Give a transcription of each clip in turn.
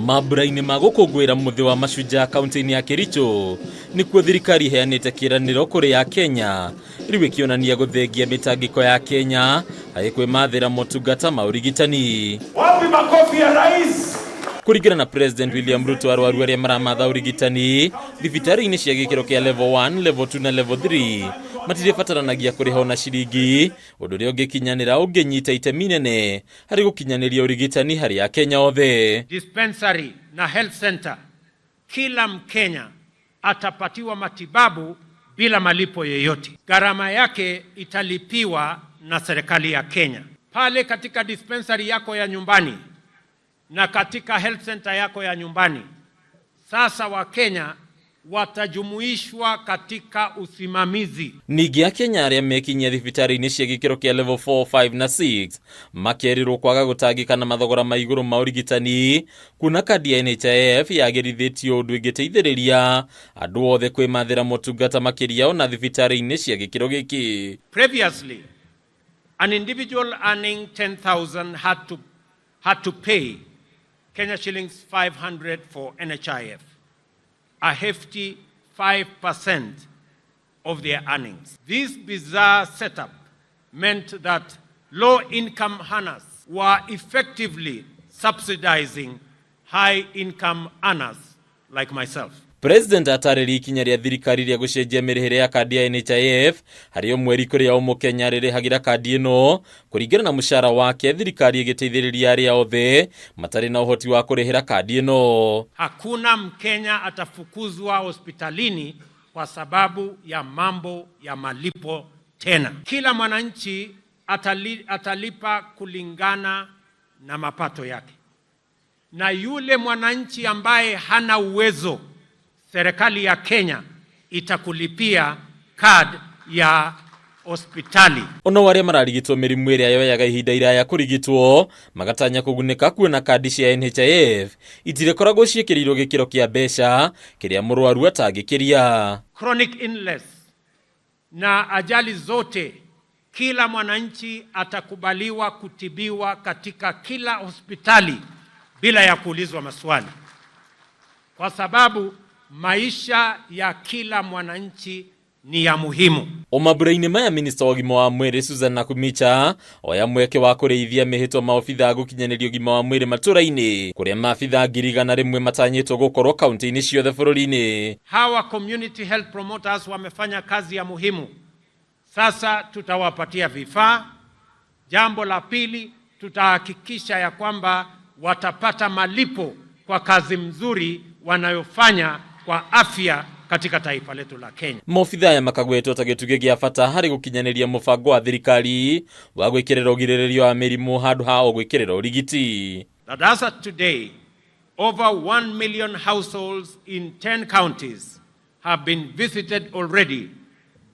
Mambura-inĩ ma gũkũngũĩra mũthĩ wa mashujaa kaunti-inĩ ya Kericho nĩkuo thirikari ĩheanĩte kĩĩranĩro kũrĩ ya Kenya rĩu ĩkĩonania gũthengia mĩtangĩko ya Kenya harĩ kwĩmathĩra motungata ma ũrigitani. Wapi makofi ya rais? Kũringana na President William Ruto, arwaru arĩa maramatha ũrigitani thibitarĩ-inĩ cia gĩkĩro kĩa level 1, level 2 na level 3 matirĩbataranagia kũrĩha ona ciringi, ũndũ ũrĩa ũngĩkinyanĩra ũngĩnyita itemi inene harĩ gũkinyanĩria ũrigitani harĩ Akenya othe. Dispensary na health center, kila Mkenya atapatiwa matibabu bila malipo yeyote. Gharama yake italipiwa na serikali ya Kenya. Pale katika dispensary yako ya nyumbani na katika health center yako ya nyumbani, sasa Wakenya watajumuishwa katika usimamizi. Ningĩ Akenya arĩa mekinyia thibitarĩ-inĩ cia gĩkĩro kĩa level 4, 5 na 6 makerirwo kwaga gũtangĩka na mathogora ma igũrũ ma ũrigitani, kuona kandi ya NHIF yagĩrithĩtio ũndũ ĩngĩteithĩrĩria andũ othe kwĩmathĩra motungata makĩria ona thibitarĩ-inĩ cia gĩkĩro gĩkĩ. Previously, an individual earning 10,000 had to pay Kenya shillings 500 for NHIF, a hefty 5% of their earnings. This bizarre setup meant that low income earners were effectively subsidizing high income earners like myself. President atarĩria ikinya rĩa thirikari rĩa gũcenjia mĩrĩhĩre ya kandi ya NHIF harĩ o mweri kũrĩa o Mũkenya rĩrĩhagĩra kandi ĩno kũringana na mũcara wake, thirikari ĩgĩteithĩrĩria arĩa othe matarĩ na ũhoti wa kũrĩhĩra kandi ĩno. Hakuna Mkenya atafukuzwa hospitalini kwa sababu ya mambo ya malipo tena. Kila mwananchi atalipa kulingana na mapato yake, na yule mwananchi ambaye hana uwezo, serikali ya Kenya itakulipia card ya hospitali. Ono arĩa mararigitwo mĩrimũ ĩrĩa yoyaga ihinda iraya kũrigitwo magatanya kũgunĩka kuona kandi cia NHIF itirĩkoragwo ciĩkĩrĩirwo gĩkĩro kĩa mbeca kĩrĩa mũrwaru atangĩkĩria. Chronic illness na ajali zote, kila mwananchi atakubaliwa kutibiwa katika kila hospitali bila ya kuulizwa maswali, kwa sababu maisha ya kila mwananchi ni ya muhimu. O mambura-inĩ maya, minista wa ũgima wa mwĩrĩ Susan Nakhumicha oya mweke wa kũrĩithia mĩhĩtwa maobithaa gũkinyanĩria ũgima wa mwĩrĩ matũra-inĩ kũrĩa maabithaa 100,000 matanyĩtwo gũkorwo kaunti-inĩ ciothe bũrũri-inĩ. Hawa community health promoters wamefanya kazi ya muhimu. Sasa tutawapatia vifaa. Jambo la pili, tutahakikisha ya kwamba watapata malipo kwa kazi mzuri wanayofanya kwa afya katika taifa letu la Kenya. Maobithaa aya makagwetwo ta gĩtugĩ gĩa bata harĩ gũkinyanĩria mũbango wa thirikari wa gwĩkĩrĩra ũgirĩrĩria wa mĩrimũ handũ ha o gwĩkĩrĩra ũrigiti. That as at today, over 1 million households in 10 counties have been visited already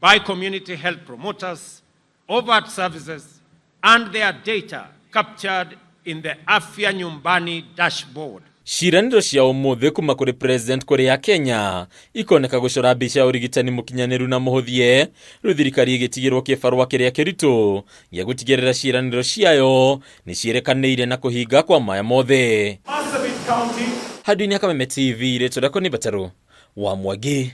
by community health promoters, overt services, and their data captured in the Afya Nyumbani dashboard. Ciĩranĩro cia ũmũthĩ kuma kũrĩ president kũrĩ ya Kenya ikoneka gũcora mbica ya ũrigitani mũkinyanĩru na mũhũthie, rĩu thirikari ĩgĩtigĩrwo kĩbarũa kĩrĩa kĩritũ gĩa gũtigĩrĩra ciĩranĩro ciayo nĩ ciĩrekanĩire na kũhinga kwa maya mothe. Marsabit County. Handũ-inĩ ya Kameme TV, rĩtwa rĩakwa nĩ Batarũ wa Mwangi.